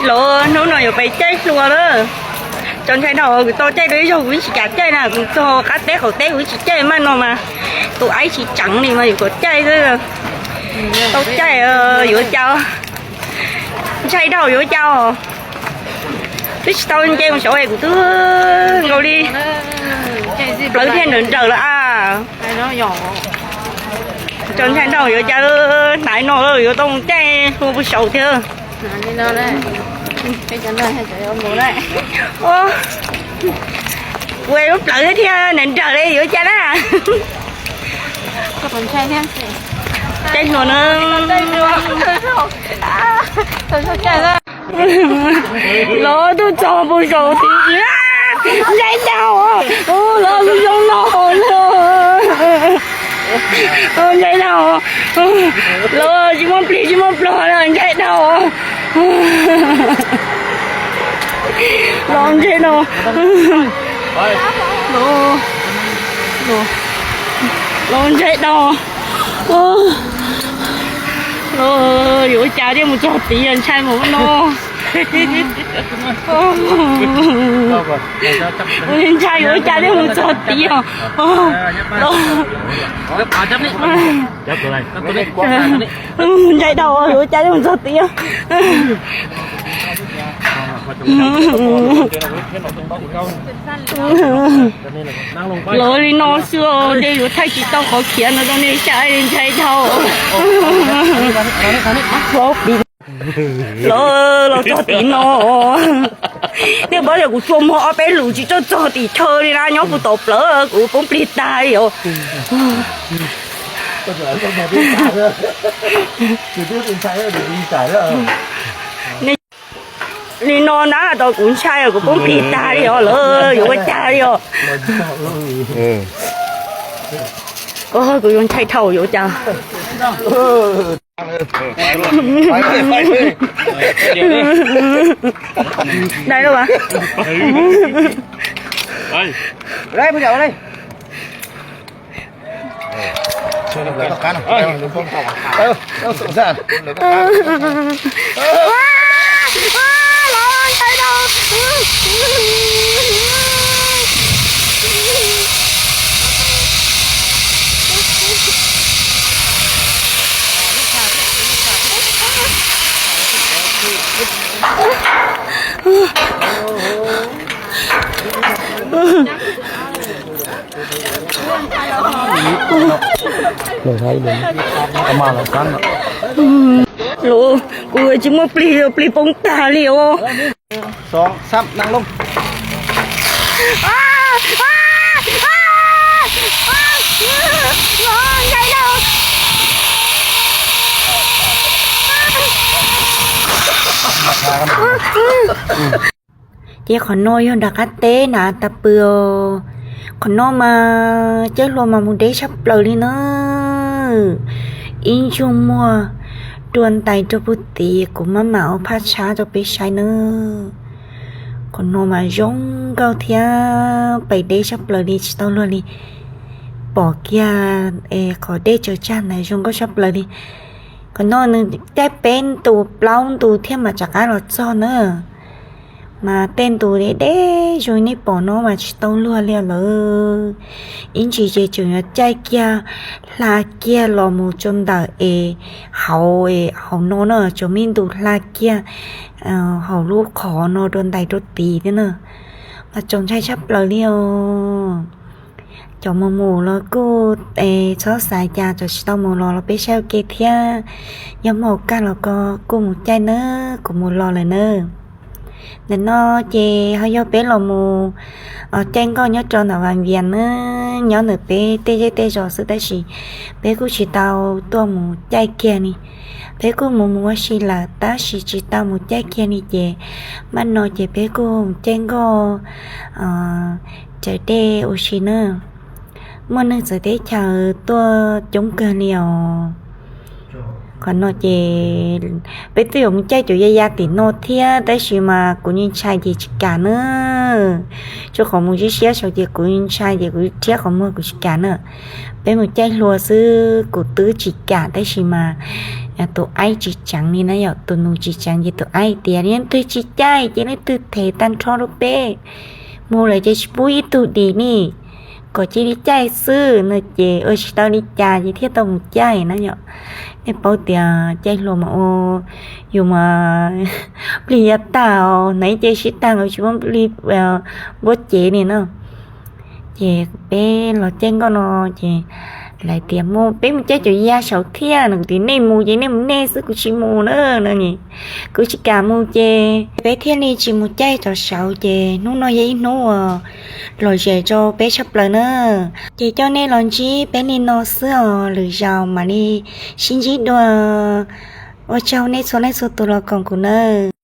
Los hnub no yuav pais caij hlua lawm. Tso ntshai dhau, kuv tau caij dua ib zaug kuv tsis kam caij na, kuv txog qab teb qaum teb kuv tsis caij maj no mas tus aib tsis tseev li mas yuav kom caij xwb. Tau caij yuav cas, ntshai dhau yuav cas. Twb tsis tau nce mus saud es kuv twb nkaus li plawv thiaj nrawm nrawm lawm a. Tso ntshai dhau yuav cas, hnaiv no yuav tau mus caij hlua puag saud thiab. Kuv lub plawv thiab nrawm nrawm li yuav cas na. Caij hlua na. Los tuaj txog puag saud tid, ntshai dhau, los zoo no na. Ntshai dhau, los tsis muaj plig tsis muaj pluag na, ntshai dhau. Los ntshai dhau, los ntshai dhau. Yuav ua cas thiaj mus txog tid, ntshai mus no. Ntshai yuav ua cas thiaj mus txog tid os. Ntshai dhau, yuav ua cas thiaj mus txog tid. Los li no xwb, dej yuav thaij tsis tau qhov khiav no rau nej saib, ntshai dhau. Los, los txog tim no, nej paub tias kuv tsuas muag ob peb lus tsis txawj txog tim chaw li na, nyob puag tom plawv kuv poob plig tag li os. Li no na tau kuv ntshai kuv poob plig tag li os, lawv yuav ua cas li os. Kuv yuav ntshai dhau yuav ua cas. Dai lawm. Los, kuv tsis muaj plig, plig poob tag li os. Ces qhov no yog nram qab teb na tas pw os. Qhov no mas caij hlua mas mus deb tshaj plaws li na. Ib ntsuj muag dua ntais rau puag tid, kuv maj mam ua phaj tshab rau peb saib na. Qhov no mas zoo nkauj thiab pais deb tshaj plaws li tsis tau luag li. Pom kiag qhov dej tsaws tsag ntawd zoo nkauj tshaj plaws li. Qhov no nws caij peb ntu plaub ntu thiab mas rov qab los txog na. Mas tej ntu deb deb zoo nej pom no mas tsis tau luag li lawm. Ib ntsis ces tseem yuav caij kiag hla kiag los mus rau ntawm es hauv, hauv no na tseem muaj ib ntu hla kiag hauv lub qhov no rau ntais rau tid thiab na. Mas txaus ntshai tshaj plaws li os. Cov mus mus los kuj txhob xav cas, cov tsis tau mus los los peb saib ua ke thiab. Yog muaj hauv kaj los kuj mus caij nawb, kuv mus los lawm nawb. Ntawm no ces ho yog peb los mus caij nkoj nyob rau ntawm Vas Vias nawb, nyob ntawm peb tej zej tej zos xwb tab sis peb kuj tsis tau tuaj mus caij kiag li. Peb kuj mus mus ua si lawm tab sis tsis tau mus caij kiag li ces maj no ces peb kuj mus caij nkoj raws dej ua si na. Muaj neeg txawv teb chaws tuaj coob kawg li os. Qhov no ces peb twb yuav mus caij cov ya ya tim no thiab tab sis mas kuv ntshai ces tsis kam na. Rau qhov mus siab siab saud ces kuv ntshai ces kuv rhiab qhov muag kuv tsis kam na. Peb mus caij hlua xwb kuv twb tsis kam tab sis mas tus aib tsis tseev li na yom, tus nus tsis tseev ces tus aib tias, Leej twg tsis caij ces leej twg them tag nrho rau peb, mus lawm ces tsis pub ib tug dim ni, kom cia li caij xwb no. Ces ua tsis tau li cas ces thiaj tau mus caij na yom. Nej paub tias caij hluas mas ua, yus mas plig yuav tag, hnav cev sib tag nkaus tsis muaj plig npuab cev ni no. Ces peb los caij nkoj no ces lawv tias, Mus, peb mus caij cov ya saud thiab no. Kuv tias, Nej mus ces nej mus nej xwb, kuv tsis mus na no. Kuv tsis kam mus ces peb thiaj li tsis mus caij cov saud. Ces hnub no yog ib hnub uas lom zem rau peb tshaj plaws na. Ces coj nej los ntsib peb li no xwb os, lwm zaus mam li sib ntsib dua. Ua tsaug nej txhua leej txhua tus los koom kuv nawb.